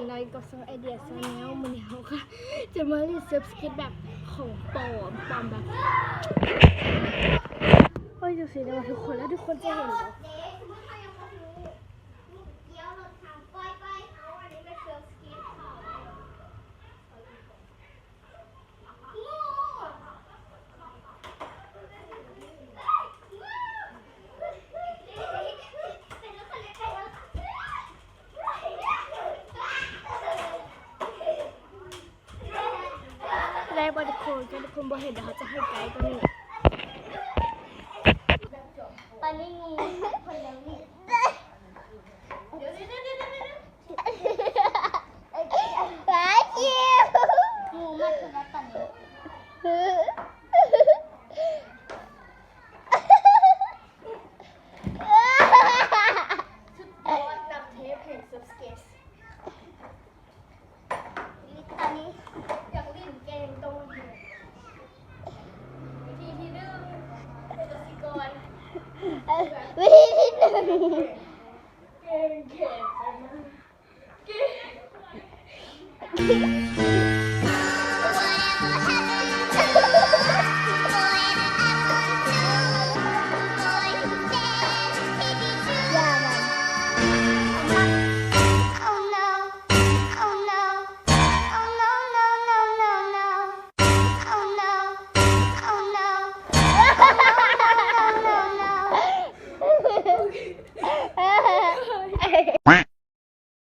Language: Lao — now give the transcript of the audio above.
ໄດ້ກໍຊ່ອງໄອເດຍແຊນແນວ ມື້ນີ້ເຮົາກໍຈະມາຫຼິ້ນເຊີຟສະເກັດແບບຂອງປອມ ປອມແບບ ໂອ້ຍ ຈັ່ງຊີ້ເດີ ທຸກຄົນ ແລ້ວທຸກຄົນຈະເຫັນບໍ່? ໄດ້ບໍ່ທຸກຄົນ? ຖ້າທຸກຄົນບໍ່ເຫັນ ດຽວເຮົາຈະໃຫ້ໃກ້ກວ່ານີ້. ຕອນນີ້ງູ ເພິ່ນຍັງມີ ສຸດຍອດນຳເທບແຫ່ງເຊີຟສະເກັດ ວິທີນີ້ ຢາກຫຼິ້ນເກມໂຕນີ້ ວິທີທີໜຶ່ງ ເປັນກະສິກອນ ເອີ ວິທີທີໜຶ່ງ ເກມ ເກມ ເກມ.